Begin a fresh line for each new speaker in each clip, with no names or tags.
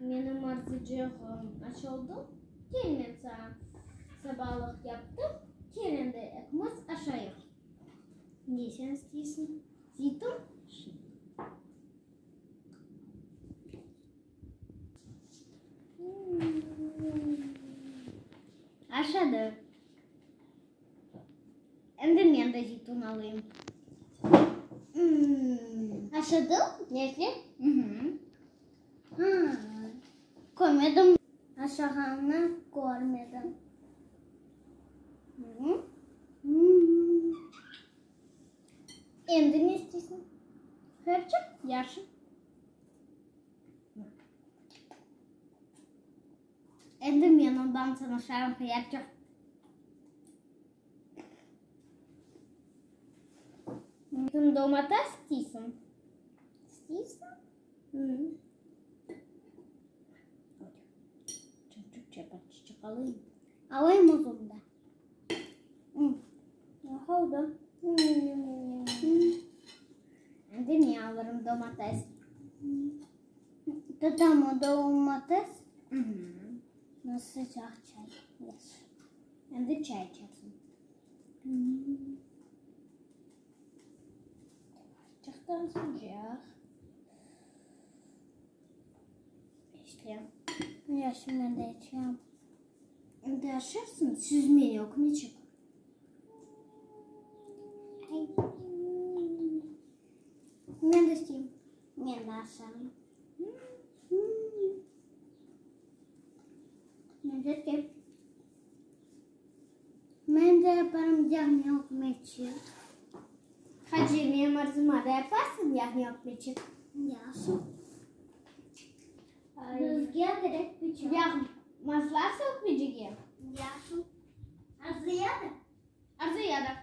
Menim arzıcığım, aç oldıñ? Kel, men saña sabalıq yaptım, kel endi ekimiz aşayıq. Ne sen isteysiñ? Zeytun? Aşadı. Endi men de zeytun alayım.
Aşadıñ?
Nesli?
Körmedim. Aşağanını körmedim.
Endi ne isteysiñ? Hıyarçıq? Yahşı. Endi men ondan soñ aşarım hıyarçıq. Sen domates isteysiñ? İsteysiñ? Türkçe parçacıq alayım.
Alayım özüm de.
Oldu. Endi men alırım domates.
Tatam o domates. Nasıl sıcaq çay.
Endi çay içersiñ. Çıqtan sıcaq. İşte.
Ya şimdi de içeyim.
Endi aşarsıñ, süzme ökmeçik.
Men de isteyim. Men de aşarım. Men de isteyim. Men de yaparım yahni ökmeçik.
Hacı, menim arzıma da yaparsıñ yahni ökmeçik?
Yahşı. Bizge kerek bıçaq.
Yağ mazlarsıñ ökmecige?
Yahşı. Arzıya da?
Arzıya da.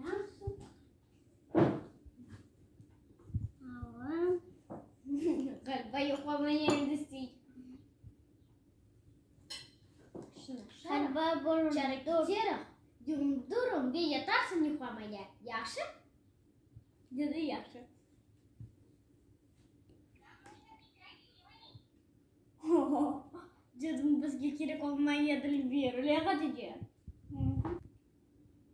Yahşı. Alırım.
Ğaliba yuqlamaya endi istey.
Ğaliba
Çarık yumdurım ve yatarsıñ yuqlamaya. Yahşı? Dedi, yahşı. Dedim, bizge kerek olmaya dülber, öyle Hatice?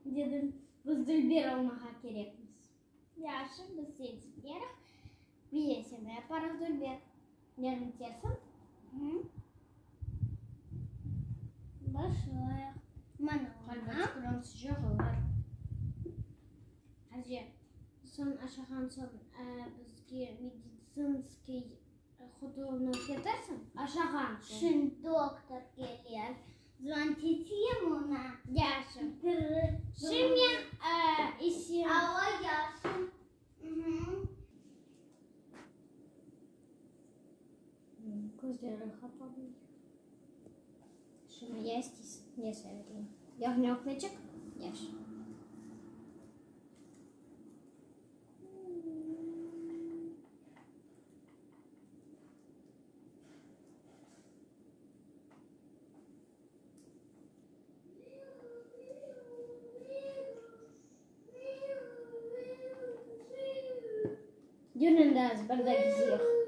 Dedim, biz dülber olmağa kerekmiz. Yahşı, biz seni dülberiq, biz seni yaparıq dülber. Ne dersiñ?
Başlayıq. Mana
Ğaliba sıcağı bar. Hatice, soñ aşağan soñ bizge meditsinskiy hutunı ketirsiñ, aşağan soñ.
Şimdi doktor kelir. Zvonit eteyim oña.
Yahşı. Şimdi men işim.
Alo, yahşı.
Közleri qapalı. Şunı ya isteysiñ, ya sevdiğin. Yahni ökmeçik? Yahşı. Yürü endi az bir daa gezeyik.